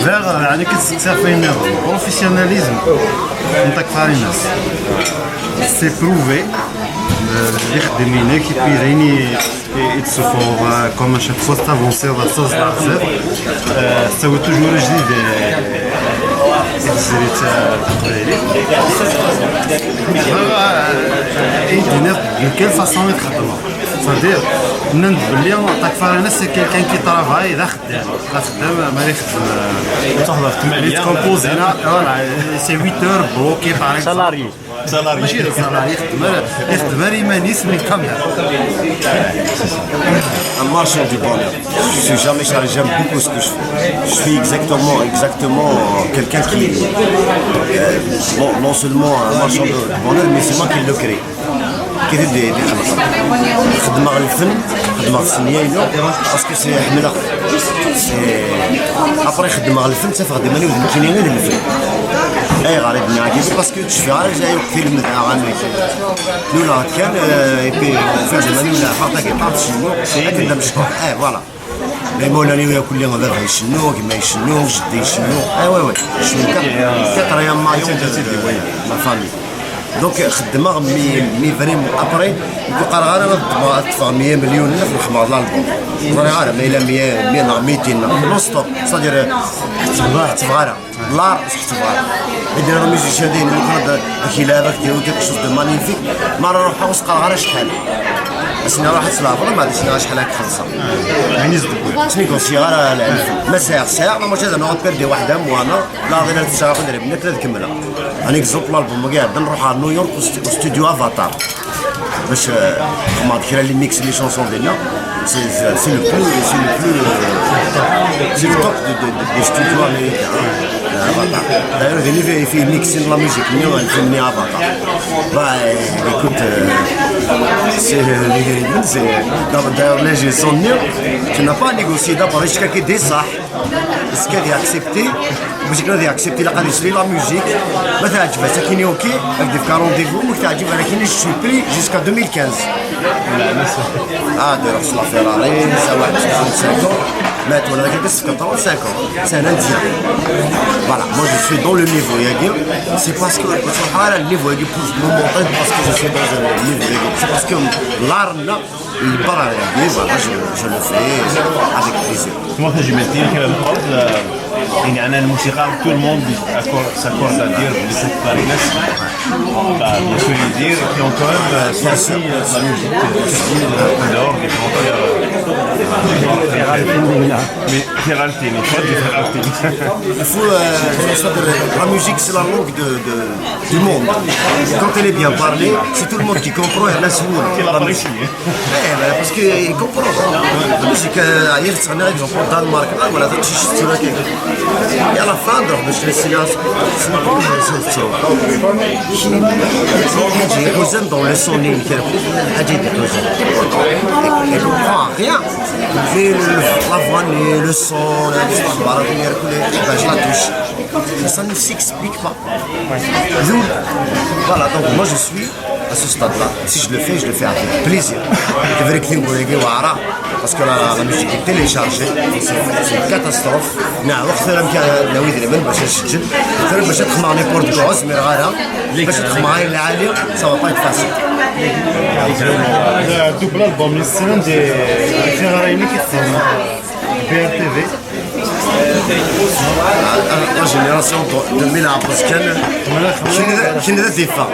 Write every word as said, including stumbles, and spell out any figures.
Yeɛni, ad k-id-steqsiɣ ɣef wayen nniḍen. Professionnalisme n Takfarinas. C'est prouvé. Euh, d ixeddim-inek, et puis d ayen i, i, i d-tessufɣeḍ, euh, comme à chaque fois, tettavansiḍ, tettaẓeḍ ar zdat. Euh, tettawiḍ toujours ajdid, euh, i tezlit, euh, taqbaylit. Bɣiɣ, euh, ad yi-d-tiniḍ de quelle façon i txeddmeḍ. C'est-à-dire, nnan-d belli Takfarinas, c'est quelqu'un qui travaille, d axeddam. Axeddam, ma ara ixeddem, euh, Tuḥḍer tmanya. Composé, là, voilà, c'est huit heures bloquées, par exemple. Salarié. Salarié. Mačči d salarié, ixeddem ara, ixeddem ara iman-is, mais quand même. Un marchand du bonheur. Je suis jamais chargé, j'aime beaucoup ce que je fais. Je suis exactement, exactement, euh, quelqu'un qui, euh, bon, non seulement un marchand de bonheur, mais c'est moi qui le crée. كيف يبدا يدير خدمة؟ خدمة على الفن، خدمة على السنية، parce que c'est حملة. C'est après خدمة على الفن، تفخد ماني ودن كيني غير الفن. اي غريب نعجب، parce que تشفي على جاي فيلم تاع غني. لولا كان، آه، يبي فيلم ماني ولا حاطة كي طارت شنو؟ هكذا مش، اي voilà. Mais مولانا يا كل يوم بابا يشنو، كيما يشنو، جدي يشنو. اي وي وي. شنو كان؟ كتر يا مايون، ما فامي. Donc خدمة مي، مي فريمون ابري. يقول قال غير انا نطبع، نطبع مية مليون الف نخدم على الالبوم. قال غير ما الا مية، مية نهار، ميتين نهار، نون ستوب. سادير تبغى، تبغى. لار، تبغى. يدير هذا ميوزيسيان دايرين، يقول هذا كي يلعب، كي يدير quelque chose de magnifique. ما راه روحها وسقى غير شحال. بس انا راح تلعب، ولا ما عنديش شحال هاك خلصها. يعني زدك. تنيغوسي غير الالف. ما ساعه، ساعه، ما ماشي زعما غتبيردي واحده موانا. لا، غير تسعة غير بنات لا تكملها. Un exemple, l'album كاع نروح على نيويورك، au stu-، au studio Avatar. باش، آه، خدمت كرا les mix, les chansons ديالنا. C'est, c'est, c'est le plus, c'est le plus, euh, c'est le top de, de, de, des studios américains, hein. Euh, Avatar. D'ailleurs, j'ai fait, fait mixer la musique, nous, on fait venir Avatar. Bah, euh, écoute, euh, c'est, euh, c'est, d'ailleurs, les gens sont venus. Tu n'as pas négocié d'abord, jusqu'à qui des ça. Est-ce qu'il a accepté? Musique, il a accepté, il a décidé la musique. ما تعجبها، ساكيني اوكي، راك دير فيها رونديفو، ما تعجبها، لكن je suis pris jusqu'à deux mille quinze. اه، داير خص لا فيراري، ساعة واحد خمسة وعشرين، مات ولا كان بس كان ثلاثة وعشرين. سنة مزيان. Voilà, moi je suis dans le niveau, ياكي. C'est parce que سبحان الله, le niveau, ياكي, pour le moment, parce que je suis dans un niveau, ياكي. C'est parce que l'art, là, il part à la vie, voilà, je, je le fais avec plaisir. Moi, je me dis que, euh, يعني أنا الموسيقى, tout le monde accorde, s'accorde à dire بلي c'est pas les Bah, bien sûr, il dit, et puis encore, euh, c'est aussi, euh, la musique, euh, aussi, euh, en dehors des frontières, euh, mais c'est rare, mais il faut dire c'est rare. Il faut, euh, ça veut dire, la musique, c'est la langue de, de, du monde. Quand elle est bien parlée, c'est tout le monde qui comprend, et là, c'est vous. C'est la partie, hein. Eh, ben, parce qu'il comprend. La musique, euh, ailleurs, c'est un exemple, au Danemark, là, voilà, tu sais, c'est là que, et à la fin, donc, je laisse là, c'est une bonne chose, ça. حاجة يحزن dans le son, il y a حاجة يحزن. Elle comprend rien. Mais le, la voix, le, le son, la, l'histoire, ben, je la touche. Ça ne s'explique pas. Voilà, donc moi je suis à ce stade-là. Si je le fais, je le fais avec plaisir. C'est vrai que c'est une bonne idée, voilà. Parce que la, la musique est téléchargée, c'est c'est une catastrophe. نعاود أكثر من كان ناوي يدير من باش نسجل. أكثر باش تخمع n'importe quoi, mais راه باش تخمع العالي, ça va pas être facile. Double album, c'est l'un des, c'est un réuni qui fait B R T V. La génération de deux mille عباس كان كنا كنا ديفا.